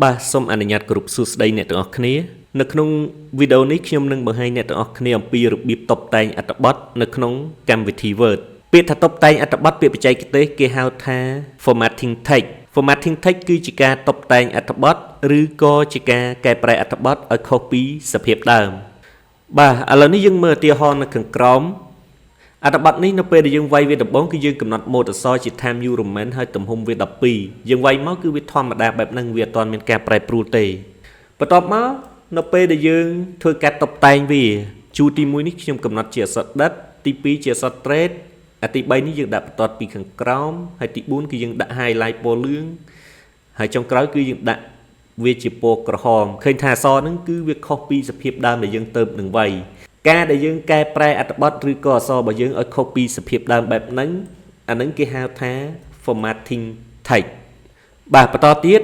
បាទសូមអនុញ្ញាតគោរពសួស្តីអ្នកទាំងអស់គ្នានៅក្នុងវីដេអូនេះខ្ញុំនឹងបង្ហាញអ្នកទាំងអស់គ្នាអំពីរបៀបតុបតែងអត្ថបទនៅក្នុងកម្មវិធី Word ពាក្យថាតុបតែងអត្ថបទពាក្យបច្ចេកទេសគេហៅថា formatting text។ Formatting text គឺជាការតុបតែងអត្ថបទឬក៏ជាការកែប្រែអត្ថបទឲ្យខុសពីសភាពដើមបាទឥឡូវនេះយើងមើលឧទាហរណ៍នៅខាងក្រោមអត្ថបទនេះនៅពេលដែលយើងវាយវាដំបូងគឺយើងកំណត់ម៉ូដអក្សរជា Times New Roman ហើយទំហំវា12យើងវាយមកគឺវាធម្មតាបែបហ្នឹងវាអត់ទាន់មានការប្រែប្រួលទេបន្ទាប់មកនៅពេលដែលយើងធ្វើការតុបតែងវាជួរទី1នេះខ្ញុំកំណត់ជាអក្សរដិតទី2ជាអក្សរទ្រេតអាទី3នេះយើងដាក់បន្ទាត់ពីខាងក្រោមហើយទី4គឺយើងដាក់ highlight ពណ៌លឿងហើយចុងក្រោយគឺយើងដាក់វាជាពណ៌ក្រហមឃើញថាអក្សរហ្នឹងគឺវាខុសពីសភាពដើមដែលយើងទៅនឹងវាយការដែលយើងកែប្រែអត្ថបទឬក៏អក្សររបស់យើងឲ្យខុសពីសភាពដើមបែបហ្នឹងអាហ្នឹងគេហៅថា formatting text។ បាទបន្តទៀត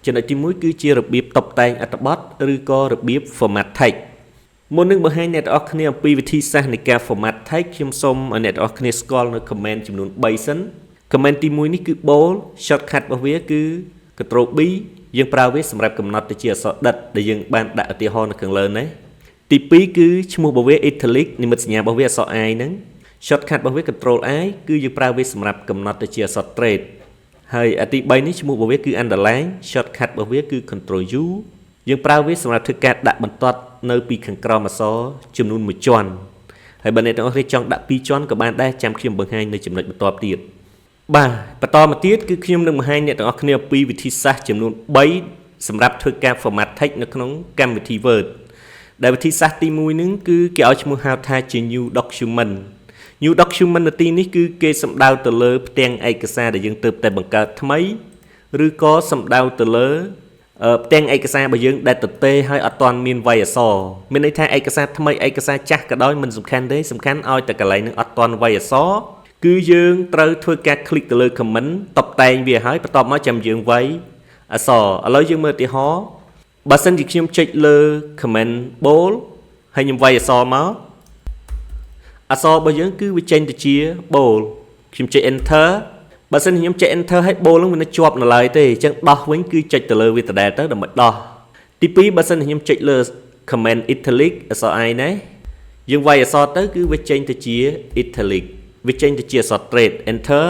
ចំណុចទី1គឺជារបៀបតុបតែងអត្ថបទឬក៏របៀប format text។ មុននឹងបង្ហាញអ្នកទាំងអស់គ្នាអំពីវិធីសាស្ត្រនៃការ format text ខ្ញុំសូមឲ្យអ្នកទាំងអស់គ្នាស្គាល់នៅ command ចំនួន3សិន។ Command ទី1នេះគឺ bold shortcut របស់វាគឺ Ctrl B យើងប្រើវាសម្រាប់កំណត់ទៅជាអក្សរដិតដែលយើងបានដាក់ឧទាហរណ៍នៅខាងលើនេះទី2គឺឈ្មោះរបស់វា italic និមិត្តសញ្ញារបស់វាអក្សរ I ហ្នឹង shortcut របស់វា Ctrl I គឺយើងប្រើវាសម្រាប់កំណត់ទៅជាអក្សរទ្រេតហើយអាទី3នេះឈ្មោះរបស់វាគឺ underline shortcut របស់វាគឺ Ctrl U យើងប្រើវាសម្រាប់ធ្វើការដាក់បន្ទាត់នៅពីខាងក្រោមអក្សរចំនួន1ជាន់ហើយបើអ្នកទាំងអស់គ្នាចង់ដាក់2ជាន់ក៏បានដែរចាំខ្ញុំបង្ហាញនៅចំណុចបន្ទាប់ទៀតបាទបន្តមកទៀតគឺខ្ញុំនឹងបង្ហាញអ្នកទាំងអស់គ្នាពីវិធីសាស្ត្រចំនួន3សម្រាប់ធ្វើការ format text នៅក្នុងកម្មវិធី Word ដែលវិធីសាស្ត្រទី1ហ្នឹងគឺគេឲ្យឈ្មោះហៅថាជា new document។ New document នៅទីនេះគឺគេសំដៅទៅលើផ្ទាំងឯកសារដែលយើងទើបតែបង្កើតថ្មីឬក៏សំដៅទៅលើផ្ទាំងឯកសាររបស់យើងដែលទទេហើយអត់ទាន់មានវាយអក្សរមានន័យថាឯកសារថ្មីឯកសារចាស់ក៏ដោយមិនសំខាន់ទេសំខាន់ឲ្យតែកន្លែងនឹងអត់ទាន់វាយអក្សរគឺយើងត្រូវធ្វើការ click ទៅលើ command តុបតែងវាហើយបន្ទាប់មកចាំយើងវាយអក្សរឥឡូវយើងមើលឧទាហរណ៍បើសិនជាខ្ញុំចុចលើ command bold ហើយខ្ញុំវាយអក្សរមកអក្សររបស់យើងគឺវាចេញទៅជា bold ខ្ញុំចុច enter បើសិនជាខ្ញុំចុច enter ហើយ bold នឹងវានៅជាប់នៅឡើយទេអញ្ចឹងដោះវិញគឺចុចទៅលើវាដដែលទៅដើម្បីដោះទី2បើសិនជាខ្ញុំចុចលើ command italic អក្សរ i នេះយើងវាយអក្សរទៅគឺវាចេញទៅជា italic វាចេញទៅជាអក្សរទ្រេត enter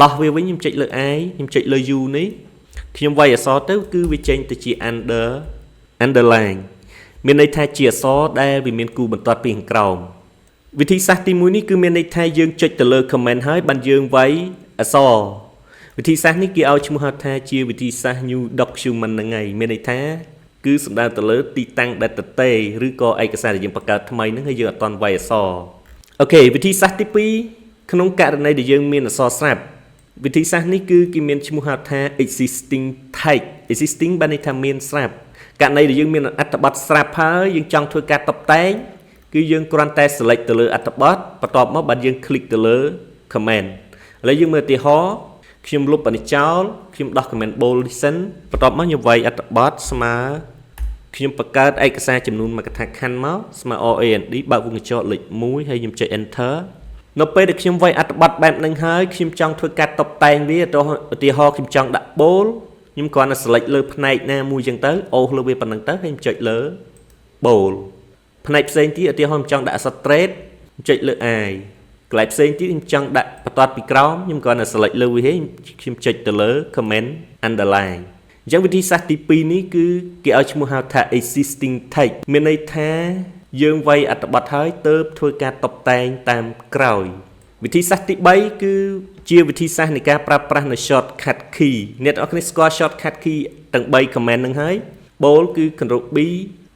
ដោះវាវិញខ្ញុំចុចលើ i ខ្ញុំចុចលើ u នេះខ្ញុំវាយអក្សរទៅគឺវាចេញទៅជា underline មានន័យថាជាអក្សរដែលវាមានគូបន្ទាត់ពីខាងក្រោមវិធីសាស្ត្រទី1នេះគឺមានន័យថាយើងចុចទៅលើ command ហើយបានយើងវាយអក្សរវិធីសាស្ត្រនេះគេឲ្យឈ្មោះហៅថាជាវិធីសាស្ត្រ new document ហ្នឹងហើយមានន័យថាគឺសំដៅទៅលើទីតាំងដែលទទេឬក៏ឯកសារដែលយើងបង្កើតថ្មីហ្នឹងហើយយើងអត់ទាន់វាយអក្សរ OK វិធីសាស្ត្រទី2ក្នុងករណីដែលយើងមានអក្សរស្រាប់វិធីសាស្ត្រនេះគឺគេមានឈ្មោះហៅថា existing text។ Existing បានន័យថាមានស្រាប់ករណីដែលយើងមានអត្ថបទស្រាប់ហើយយើងចង់ធ្វើការតុបតែងគឺយើងគ្រាន់តែ select ទៅលើអត្ថបទបន្ទាប់មកបានយើង click ទៅលើ command ឥឡូវយើងមើលឧទាហរណ៍ខ្ញុំលុបអានេះចោលខ្ញុំដោះ command bold នេះសិនបន្ទាប់មកខ្ញុំវាយអត្ថបទស្មើខ្ញុំបង្កើតឯកសារចំនួនមួយកថាខណ្ឌមកស្មើ RAND បើកវង់ក្រចកលេខ1ហើយខ្ញុំចុច enter នៅពេលដែលខ្ញុំវាយអត្ថបទបែបហ្នឹងហើយខ្ញុំចង់ធ្វើការតុបតែងវាឧទាហរណ៍ខ្ញុំចង់ដាក់ bold ខ្ញុំគ្រាន់តែ select លើផ្នែកណាមួយចឹងទៅអូសលើវាប៉ុណ្្នឹងទៅហើយខ្ញុំចុចលើ bold ផ្នែកផ្សេងទៀតឧទាហរណ៍ខ្ញុំចង់ដាក់អក្សរទ្រេតចុចលើ i កន្លែងផ្សេងទៀតខ្ញុំចង់ដាក់បន្ទាត់ពីក្រោមខ្ញុំគ្រាន់តែ select លើវាខ្ញុំចុចទៅលើ command underline អញ្ចឹងវិធីសាស្ត្រទី2នេះគឺគេឲ្យឈ្មោះហៅថា existing text មានន័យថាយើងវាយអត្ថបទហើយទៅធ្វើការតុបតែងតាមក្រោយវិធីសាស្ត្រទី3គឺជាវិធីសាស្ត្រនៃការប្រើប្រាស់នៅ shortcut key។ អ្នកទាំងអស់គ្នាស្គាល់ shortcut key ទាំង3 command ហ្នឹងហើយ bold គឺ Ctrl B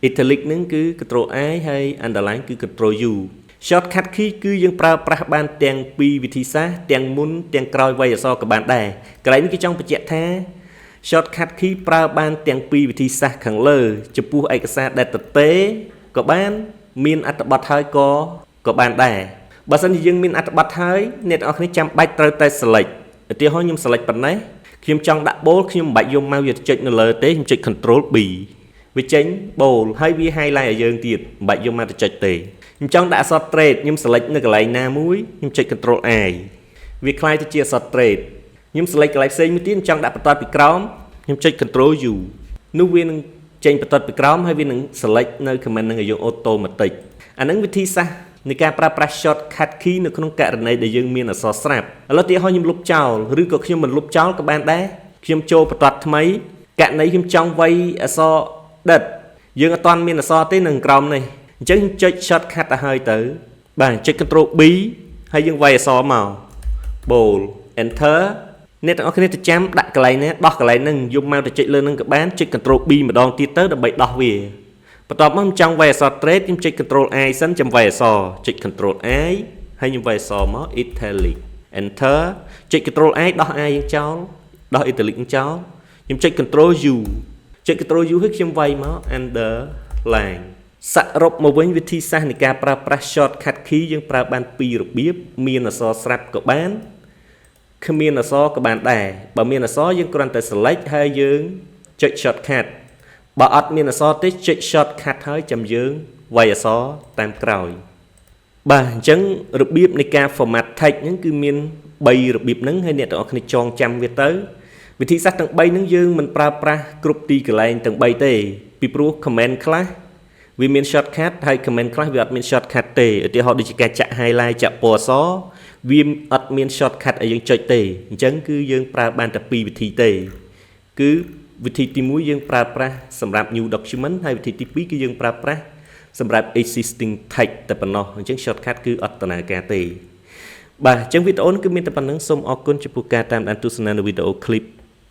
italic ហ្នឹងគឺ Ctrl I ហើយ underline គឺ Ctrl U។ Shortcut key គឺយើងប្រើប្រាស់បានទាំងពីរវិធីសាស្ត្រទាំងមុនទាំងក្រោយវាយអក្សរក៏បានដែរកន្លែងនេះគេចង់បញ្ជាក់ថា shortcut key ប្រើបានទាំងពីរវិធីសាស្ត្រខាងលើចំពោះឯកសារដែលទទេក៏បានមានអត្ថបទហើយក៏ក៏បានដែរបើសិនជាយើងមានអត្ថបទហើយអ្នកទាំងអស់គ្នាចាំបាច់ត្រូវតែ select ឧទាហរណ៍ខ្ញុំ select ប៉ុណ្ណេះខ្ញុំចង់ដាក់ bold ខ្ញុំមិនបាច់យក mouse យកចុចនៅលើទេខ្ញុំចុច control B វាចេញ bold ហើយវា highlight ឲ្យយើងទៀតមិនបាច់យកមកទៅចុចទេខ្ញុំចង់ដាក់អក្សរទ្រេតខ្ញុំ select នៅកន្លែងណាមួយខ្ញុំចុច control I វាក្លាយទៅជាអក្សរទ្រេតខ្ញុំ select កន្លែងផ្សេងមួយទៀតខ្ញុំចង់ដាក់បន្ទាត់ពីក្រោមខ្ញុំចុច control U។ នោះវានឹងចេញបន្ទាត់ពីក្រោមហើយវានឹង select នៅ command ហ្នឹងឲ្យយើង automatic អាហ្នឹងវិធីសាស្ត្រនៃការប្រើប្រាស់ shortcut key នៅក្នុងករណីដែលយើងមានអក្សរស្រាប់ឥឡូវទីហោខ្ញុំលុបចោលឬក៏ខ្ញុំមិនលុបចោលក៏បានដែរខ្ញុំចូលបន្ទាត់ថ្មីករណីខ្ញុំចង់វាយអក្សរដិតយើងអត់ទាន់មានអក្សរទេនៅក្រោមនេះអញ្ចឹងចុច shortcut ទៅហើយទៅបាទចុច control B ហើយយើងវាយអក្សរមក bold enter អ្នកទាំងអស់គ្នាទៅចាំដាក់កន្លែងណាដោះកន្លែងហ្នឹងយកមកទៅចុចលើហ្នឹងក៏បានចុច control B ម្ដងទៀតទៅដើម្បីដោះវាបន្ទាប់មកខ្ញុំចង់វាយអក្សរ ទ្រេត ខ្ញុំចុច control I សិនចាំវាយអក្សរចុច control I ហើយខ្ញុំវាយអក្សរមក italic enter ចុច control I ដោះ I យើងចោលដោះ italic យើងចោលខ្ញុំចុច control U ចុច control U ហើយខ្ញុំវាយមក underline សរុបមកវិញវិធីសាស្ត្រនៃការប្រើប្រាស់ shortcut key យើងប្រើបានពីររបៀបមានអក្សរស្រាប់ក៏បានគ្មានអក្សរក៏បានដែរបើមានអក្សរយើងគ្រាន់តែ select ហើយយើងចុច shortcut បើអត់មានអក្សរទេចុច shortcut ហើយចាំយើងវាយអក្សរតាមក្រោយបាទអញ្ចឹងរបៀបនៃការ format text ហ្នឹងគឺមាន3របៀបហ្នឹងហើយអ្នកទាំងអស់គ្នាចងចាំវាទៅវិធីសាស្ត្រទាំង3ហ្នឹងយើងមិនប្រើប្រាស់គ្រប់ទីកន្លែងទាំង3ទេពីព្រោះ command ខ្លះវាមាន shortcut ហើយ command ខ្លះវាអត់មាន shortcut ទេឧទាហរណ៍ដូចជាការចាក់ highlight ចាក់ពណ៌អក្សរវាអត់មាន shortcut ឲ្យយើងចុចទេអញ្ចឹងគឺយើងប្រើបានតែពីរវិធីទេគឺវិធីទី1យើងប្រើប្រាស់សម្រាប់ new document ហើយវិធីទី2គឺយើងប្រើប្រាស់សម្រាប់ existing text តែប៉ុណ្ណោះអញ្ចឹង shortcut គឺអត់ដំណើរការទេបាទអញ្ចឹងវីដេអូនេះគឺមានតែប៉ុណ្ណឹងសូមអរគុណចំពោះការតាមដានទស្សនានៅវីដេអូ clip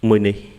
មួយនេះ។